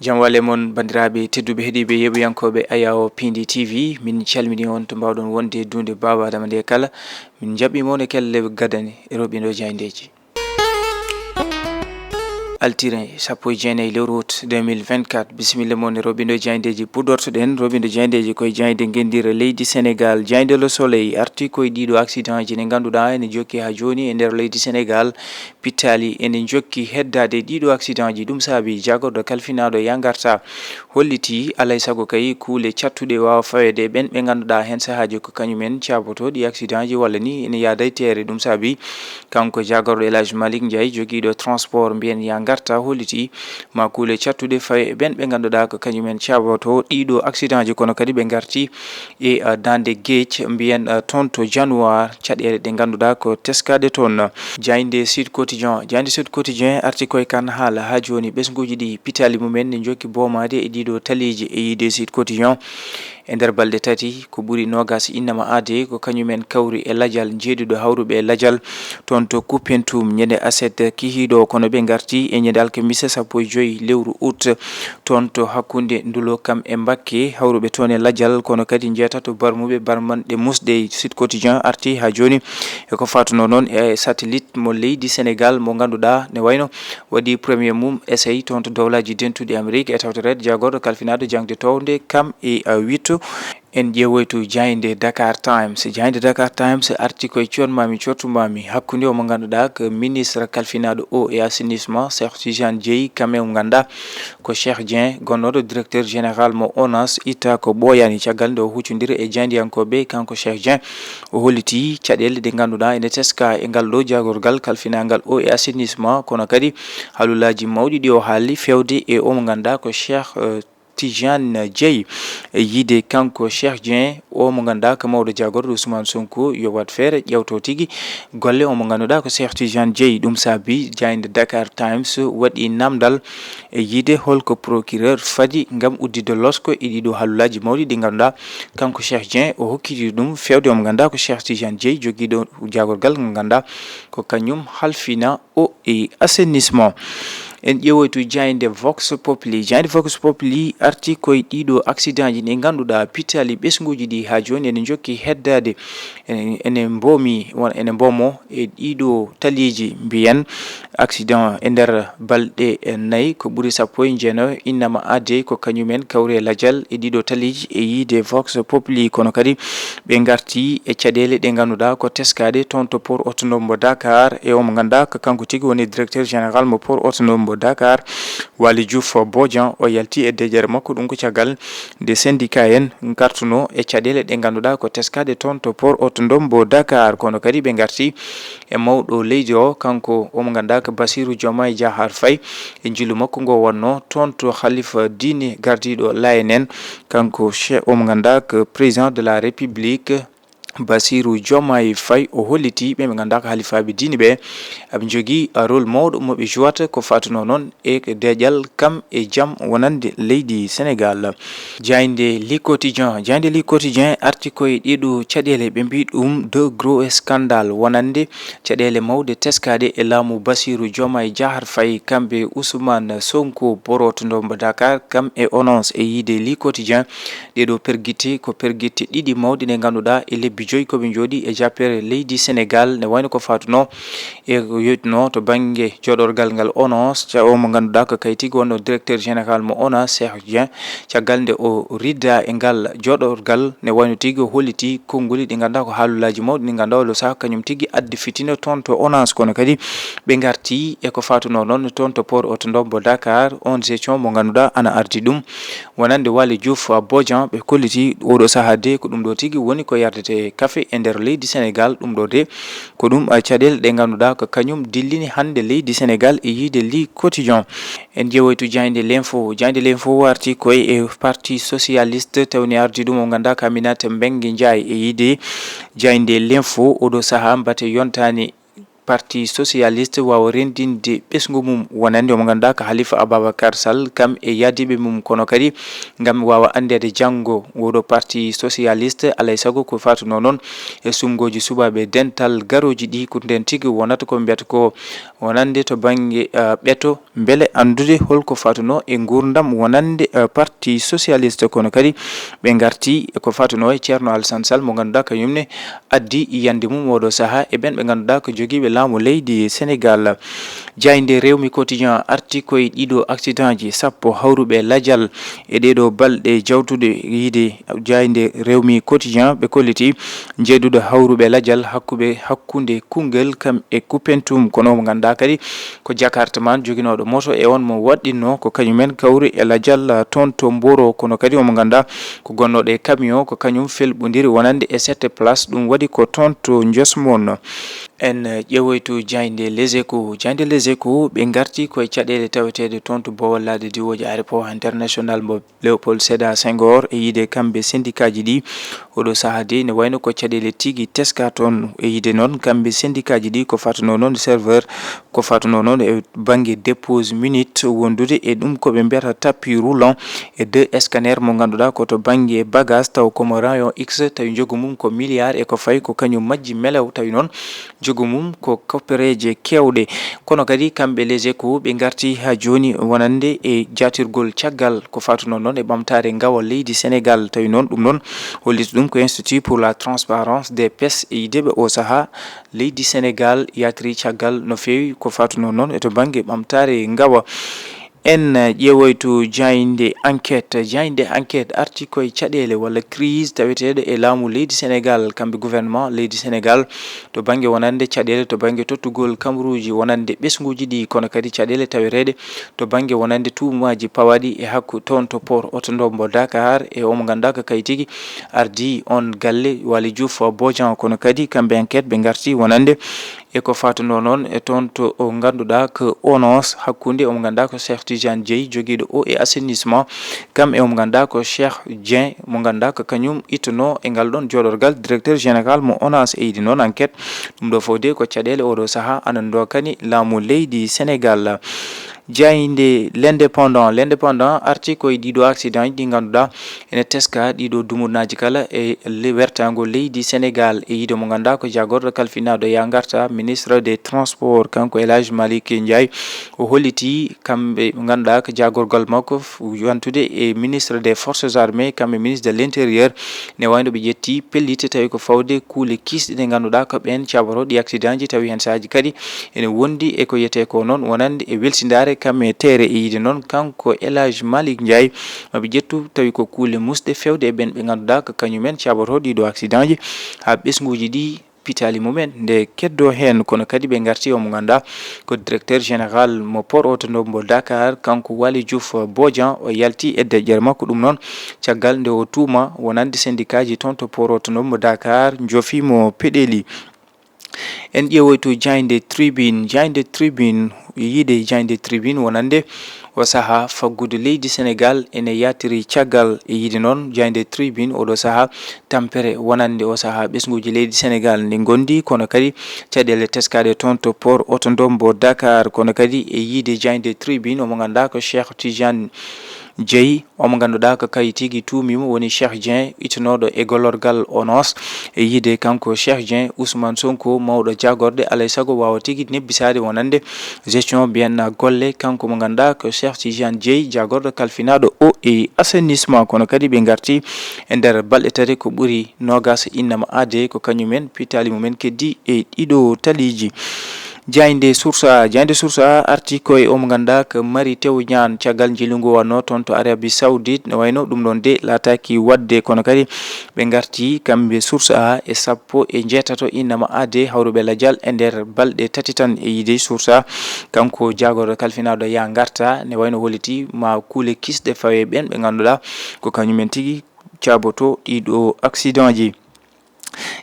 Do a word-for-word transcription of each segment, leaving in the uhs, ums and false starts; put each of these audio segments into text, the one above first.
Jam wale mon, banndiraaɓe tedduɓe heɗiiɓe yeɓoyankooɓe Ayawo Pindi T V, min calmini on to mbaawɗon wonde e duunde Baaba Adama nde kala. Min njaɓɓi mon e kelle gadane e roɓindo jaayndeeji. Altine sappo e jeenayi lewru août deux mille vingt-quatre, bisimilla mon e roɓindo jaayndeeji. Puɗɗortoɗen roɓindo jaayndeeji koye jaaynde ngenndiire leydi Sénégal. Jaaynde Le Soleil arti koye ɗiɗo accident ji ɗi ngannduɗaa ene jokki haa jooni e nder leydi Sénégal. Pittaali ene njokki heddaade ɗiɗo accident ji. Ɗum saabi jaagorɗo kalfinaaɗo Yaa Ngartaa holliti alay sago kay kuule cattuɗe waawa faweede e ɓen ɓe ngannduɗaa heen sahaaji ko kañumen caaboto ɗi accident ji walla ni ene yaada e teere. Ɗum saabi kanko jaagorɗo El Hadj Malick Ndiaye, jogiiɗo transport mbiyen Yaa Ngartaa, holliti ma kuule cattuɗe fawe e ɓen ɓe ngannduɗaa ko kañumen caaboto ɗiɗo accident ji, kono kadi ɓe ngarti e, uh, daande geec mbiyen, uh, toon to Januar, caɗeele ɗe ngannduɗaa ko teskaade toon. Jaaynde Sud Quotidien, jaaynde Sud Quotidien arti koye kan haala haa jooni ɓesnguuji ɗi pittaali mumen ne njokki boomaade e ɗiɗo taliiji. E yiide Sud Quotidien, e nder balɗe tati ko ɓuri noogas innama aade ko kañumen kawri e lajal, jeeɗiɗo hawruɓe e lajal toon to Koupentoum ñande aset kihiiɗo, kono ɓe ngarti e ñande alkamisa sappo e joy lewru août toon to hakkunde Ndulo kam e Mbakke, hawruɓe toon e lajal, kono kadi njeetato barmuɓe barmanɗe musɗe. Sud Quotidien arti haa jooni e ko faatuno noon e satellite mo leydi Sénégal mo ngannduɗaa ne wayno waɗi premier mum essai toon to Dowlaaji Dentuɗi Amerik e tawtoreede jaagorɗo kalfinaaɗo jaŋde townde kam e, uh, witto. En ƴeewoytu jaaynde Dakar Times. Jaaynde Dakar Times arti koye coonmaami, coottumaami hakkunde omo ngannduɗaa ko ministre kalfinaaɗo eau et assainissement, Cheikh Tidiane Dièye, kam e mo ngannduɗaa ko Cheikh Dieng, gonnooɗo directeur général mo ONAS, itta ko ɓooyaani caggal nde o huccondiri e jaayndiyankooɓe. Kanko Cheikh Dieng, o holliti caɗeele ɗe ngannduɗaa ene teska e ngal ɗo jaagorgal kalfinaangal eau et assainissement, kono kadi haalulaaji mawɗi ɗi o haali feewde e omo ngannduɗaa ko Cheikh, eh, Tidiane Dièye. E yiide kanko Cheikh Dieng, o mo ngannduɗaa ko mawɗo jaagorɗo Ousmane Sonko, yo waɗ feere ƴeewto tigi golle o mo ngannduɗaa ko Cheikh Tidiane Dièye. Ɗum saabi jaaynde Dakar Times waɗi namdal e yiide holko procureur fadi ngam udditde losko e ɗiɗo haalulaaji mawɗi ɗi ngannduɗaa kanko Cheikh Dieng o hokkiti ɗum feewde o mo ngannduɗaa ko Cheikh Tidiane Dièye, jogiiɗo jaagorgal ngo ngannduɗaa ko kañum halfina eau et assainissement. En ƴeewoytu jaaynde Vox Populi. Jaaynde Vox Populi arti koye ɗiɗo accident ji ɗi ngannduɗaa pittaali ɓesnguuji ɗi haa jooni ene njokki heddaade, ene, ene mboomi, won-, ene mboomo e ɗiɗo taliiji mbiyen. Accident e nder balɗe, eh, nayi ko ɓuri sappo e jeenayo innama aade ko kañumen kawri e lajal e ɗiɗo taliiji e yiide Vox Populi, kono kadi ɓe ngarti e caɗeele ɗe ngannduɗaa ko teskaade toon to port autonome mo Dakar. E omo ngannduɗaa ko kanko tigi woni directeur général mo port autonome mo Dakar, Waly Diouf Bodian, o yalti e deeƴere makko. Ɗum ko caggal nde syndicat en ngartuno e caɗeele ɗe ngannduɗaa ko teskaade toon to port autonome mo Dakar, kono kadi ɓe ngarti e mawɗo leydi o, kanko omo ngannduɗaa ko Bassirou Diomaye Diakhar Faye, e njillu makko ngo wonno toon to halifa diine gardiiɗo Laayeen en, kanko che-, omo ngannduɗaa ko président de la République, Bassirou Diomaye Faye, o holliti ɓe ɓe ngannduɗaa ko halifaaɓe diine ɓe, aɓe njogii rôle mawɗo mo ɓe jouata ko faatuno noon e deeƴal kam e jam wonande leydi Sénégal. Jaaynde Le Quotidien, jaaynde Le Quotidien arti koye ɗiɗo caɗeele, ɓe mbii ɗum deux gros scandales wonande caɗeele mawɗe teskaade e laamu Bassirou Diomaye Diakhar Faye, kamɓe Ousmane Sonko, port autonome mo Dakar, kam e ONAS. E yiide Le Quotidien, ɗee ɗoo pergitte ko pergitte ɗiɗi mawɗe ɗe ngannduɗaa e lebbi joyi ko ɓe njooɗii e jappeere leydi Sénégal, ne wayno ko faatuno e ko yooɗino to bannge jooɗorgal ngal ONAS, ca-, o mo ngannduɗaa ko kañum tigi wonno directeur général mo ONAS, Cheikh Dieng, caggal nde o ridda e ngal jooɗorgal, ne wayno tigi o holliti konnguli ɗi ngannduɗaa ko haalulaaji mawɗi ɗi ngannduɗaa oo ɗoo sahaa kañum tigi addi fitina toon to ONAS, kono kadi ɓe ngarti e ko faatuno noon toon to port autonome mo Dakar, oon gestion mo ngannduɗaa ana ardi ɗum wonande Waly Diouf Bodian. Ɓe kolliti oo ɗoo sahaa de ko ɗum ɗoo tigi woni ko yardete kafe e nder leydi Sénégal. Ɗum ɗoo de ko ɗum, a, caɗeele ɗe ngannduɗaa ko kañum dillini hannde leydi Sénégal e yiide Le Quotidien. En ƴeewoytu jaaynde L'Info. Jaaynde L'Info arti koye e Parti Socialiste, tawni ardi ɗum o ngannduɗaa ko Aminata Mbengue Ndiaye. E yiide jaaynde L'Info, oo ɗoo sahaa mbate yontaani Parti socialiste waawa renndinde ɓesngu mum wonande omo ngannduɗaa ko Halifa Ababacar Sall, kam e yaadiiɓe mum, kono kadi ngam waawa anndeede janngo, oɗo parti socialiste alay sago ko fatunoo noon e suɓngooji suɓaaɓe dental garooji ɗi, ko ndeen tigi wonata ko mbiyata ko wonande to bannge, eh, ɓeto, mbele anndude holko fatunoo e nguurndam wonande, eh, parti socialiste, kono kadi ɓe ngarti e ko fatunoo e Ceerno Alassane Sall mo ngannduɗaa kañum ne addi yiyannde mum oɗo sahaa e ɓeen ɓe ngannduɗaa ko jogiiɓe laamu leydi Senegaal. Jaaynde Rewmi Quotidien arti koye ɗiɗo accident ji sappo hawruɓe lajal e ɗeeɗo balɗe jawtuɗe. Yiide jaaynde Rewmi Quotidien, ɓe kolliti njeeɗuɗo hawruɓe lajal hakkuɓe, hakkunde Koungheul kam e Koupentoum, kono mo ngannduɗaa kadi ko jakartaman joginooɗo moto e on mo waɗɗinno ko kañumen kawri e lajal, ah, toon to Mboro, kono kadi omo ngannduɗaa ko gonnooɗo e camion ko kañum felɓondiri wonande e sept place, ɗum waɗi ko toon to Ndiosmone. En, eh, ƴeewoytu jaaynde Les Échos. Jaaynde Les Échos, ɓe ngarti koye caɗeele taweteeɗe toon to Bowal Laaɗe Diwooje, aéroport international mo Léopold Sédar Senghor, e yiide kamɓe syndicat ji ɗi. Oɗo sahaa de ne wayno ko caɗeele tigi teska toon, e yiide noon kamɓe syndicat ji ɗi ko fatunoo noon serveur, ko fatunoo noon e bannge dépose minute wondude e ɗum ko ɓe mbiyata tapis roulant e deux scanner mo ngannduɗaa ko to bannge bagage, taw ko mo rayon X, tawi njogo mum ko milliard e ko fayi ko kañum majji melew, tawi noon jogo mum ko koppereeje keewɗe. Kono kadi kamɓe Les Échos ɓe ngarti haa jooni wonande e jaatirgol caggal ko fatunoo noon e ɓamtaare ngawa leydi Senegaal, tawi noon ɗum noon holliti ɗum ko Institut pour la Transparence des Pêches, e yiide ɓe o sahaa leydi Senegaal yatiri caggal no feewi ko fatunoo noon e to bannge ɓamtaare ngawa. En ƴeewoytu jaaynde Enquête. Jaaynde Enquête arti koye caɗeele walla crise taweteeɗo e laamu leydi Senegaal, kamɓe gouvernement leydi Senegaal, to bannge wonande caɗeele, to bannge tottugol kamruuji wonande ɓesnguuji ɗi, kono kadi caɗeele taweteeɗe to bannge wonande tuumaaji pawaaɗi e hakku toon to port autonome mo Dakar, e omo ngannduɗaa ko kañum tigi ardii oon galle Waly Diouf Bodian, kono kadi kamɓe Enquête ɓe ngarti wonande e ko fatunoo noon e toon to o ngannduɗaa ko ONAS, hakkunde omo ngannduɗaa ko Cheikh Tidiane Dieye, jogiiɗo eau et assainissement, kam e omo ngannduɗaa ko Cheikh Dieng, mo ngannduɗaa ko kañum ittunoo e ngal ɗoon jooɗorgal directeur général mo ONAS, e yiide noon Enquête. Ɗum ɗo fof de ko caɗeele oɗo sahaa ana ndokkani laamu leydi Senegaal. Jaaynde L'Indépendant. L'Indépendant arti koye ɗiɗo accident ji ɗi ngannduɗaa ene teska ɗiɗo dumunaaji kala e le-, wertaango leydi Senegaal, e yiide mo ngannduɗaa ko jaagorɗo kalfinaaɗo yaa ngarta, ministre des Transports, kanko El Hadj Malick Ndiaye. O holliti kamɓe ngannduɗaa ko jaagorgal makko f-, yantude e ministre des Forces Armées, kamɓe ministre de l'Intérieur, ne wayno ɓe ƴetti pellitte tawi ko fawde kuule kiisɗe ɗe ngannduɗaa ko ɓeen caabotoo ɗi accident ji, tawi heen sahaaji kadi ene wondi e ko wiyetee ko noon wonande e welsindaare kam e teere, e yiide noon kanko El Hadj Malick Ndiaye, maɓe ƴettu tawi ko kuule musɗe fewde e ɓeen ɓe ngannduɗaa ko kañumen caabotoo ɗiɗo accident ji haa ɓesnguuji ɗi pitaali mumen nde keddoo heen, kono kadi ɓe ngarti omo ngannduɗaa ko directeur général mo port autonome mo Dakar, kanko Waly Diouf Bodian, o yalti e deƴƴere makko. Ɗum noon caggal nde o tuuma wonande syndicat ji toon to port autonome mo Dakar njoofi mo peɗeeli. En ƴeewoytu jaaynde Tribune. Jaaynde Tribune, yiide jaaynde Tribune wonande o sahaa faggudu leydi Senegaal ene yatiri caggal, e yiide noon jaaynde Tribune oɗo sahaa tampere wonande o sahaa ɓesnguuji leydi Senegaal ndi ngondi, kono kadi caɗeele teskaaɗe toon to port autonome mo Dakar, kono kadi e yiide jaaynde Tribune omo ngannduɗaa ko Cheikh Tidiane Dieye, omo ngannduɗaa ko kañum tigi tuumiima woni Cheikh Dieng, ittunooɗo e gollorgal ONAS. E yiide kanko Cheikh Dieng, Ousmane Sonko, mawɗo jaagorɗe, alay sago waawa tigi nebbisaade wonande gestion mbiyen golle, kanko mo ngannduɗaa ko Cheikh Tidiane Dieye, jaagorɗo kalfinaaɗo eau et assainissement, kono kadi ɓe ngarti e nder balɗe tati ko ɓuri noogaas innama aade, ko kañumen pitaali mumen keddi e ɗiɗo taliiji. Jaaynde Source A, jaaynde Source A arti koye omo ngannduɗaa ko Mary Teuw Niane, caggal njiilu ngu wonno toon to Arabie Saoudite, ne wayno ɗum ɗoon de laataaki waɗde, kono kadi ɓe ngarti kamɓe Source A e sappo e njeetato innama aade hawruɓe lajal e nder balɗe tati tan, e yiide Source A. Kanko jaagorɗo kalfinaaɗo yaa ngarta, ne wayno holliti ma kuule kiisɗe fawe ɓeen ɓe ngannduɗaa ko kañumen tigi caabotoo ɗiɗo accident ji.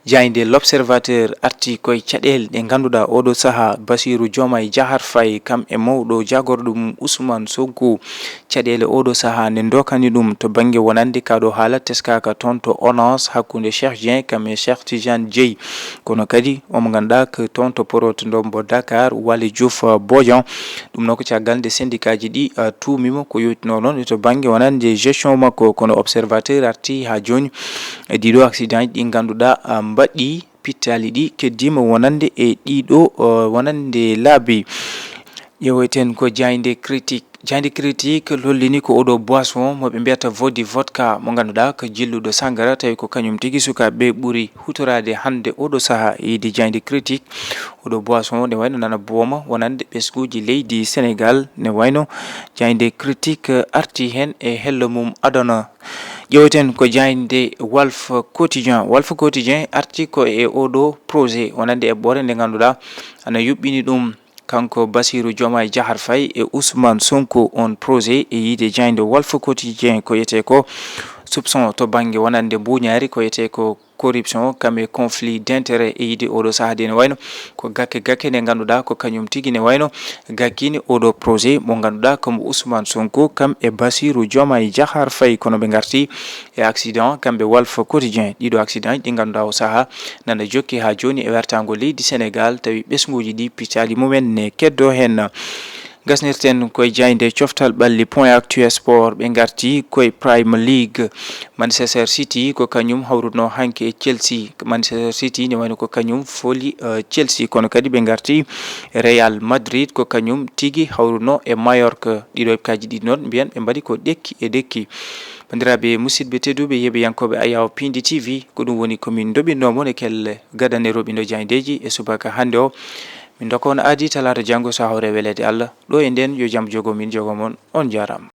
Jaaynde L'Observateur arti koye caɗeele ɗe ngannduɗaa oɗo sahaa Bassirou Diomaye Diakhar Faye kam e mawɗo jaagorɗo mum Ousmane Sonko. Caɗeele oɗo sahaa nde ndokani ɗum to bannge wonande kaɗo haala teskaaka toon to onance hakkunde Cheikh Dieng kam e Cheikh Tidiane Dieye. Kono kadi omo ngannduɗaa ko toon to poroto ndombo Dakar, Waly Diouf Bodian. Ɗum noon ko caggal nde syndicat ji ɗi, uh, tuumimo ko yowtino noon e to bannge wonande gestion makko. Kono Observateur arti haa jooni e ɗiɗo accident ji ɗi ngannduɗaa, uh, mbaɗɗi pittaali ɗi keddima wonande e ɗiɗo, uh, wonande laabi. Ƴeewoyten ko jaaynde Critique. Jaaynde Critique lollini ko oɗo boisson mo ɓe mbiyata Vodi Vodka, mo ngannduɗaa ko jilluɗo sangara, tawi ko kañum tigi sukaaɓe ɓuri hutoraade hannde oɗo sahaa. E yiide jaaynde Critique, oɗo boisson nde wayno nana booma wonande ɓesnguuji leydi Sénégal, ne wayno jaaynde Critique arti heen e hello mum adana. Ƴeewten ko jaaynde Walf Quotidien. Walf Quotidien arti ko e oɗo projet wonande eɓɓoore nde ngannduɗaa ana yuɓɓini ɗum kanko Bassirou Diomaye Diakhar Faye e Ousmane Sonko. On projet e yiide jaaynde Walf Quotidien ko yetee ko soupçon to bannge wonande mbuuñaari, ko yetee ko corruption kam e conflit d'intérêt. E yiide oɗo sahaa de ne wayno ko gakke gakke nde ngannduɗaa ko kañum tigi ne wayno gakkini oɗo projet mo ngannduɗaa ko mo Ousmane Sonko kam e Bassirou Diomaye Diakhar Faye. Kono ɓe ngarti e accident kamɓe Walf Quotidien. Ɗiɗo accident ɗi ngannduɗaa o sahaa nana jokki haa jooni e wertaango leydi Sénégal, tawi ɓesnguuji ɗi pittaali mumen ne keddo heen. Gasnirten koye jaaynde coftal ɓalli Point Actu Sport. Ɓe ngarti koye Premier League. Manchester City ko kañum hawrunoo hanki e Chelsea. Manchester City ne wayno ko kañum foli, uh, Chelsea, kono kadi ɓe ngarti Real Madrid ko kañum tigi hawrunoo e Mallorca. Ɗiɗo kaji ɗi noon mbiyan ɓe mbaɗi ko ɗekki e ɗekki. Banndiraaɓe musidɓe tedduɓe yeeɓiyankooɓe Ayaawo Piindi T V, ko ɗum woni ko min ndoɓinno mon e kelle gadane roɓindo jaayndeeji e subaka hannde o. Min ndokka on aadi talaata janngo so hawre weleede Allah. Ɗo e nden yo jam jogo min jogo mon. On jaaraama.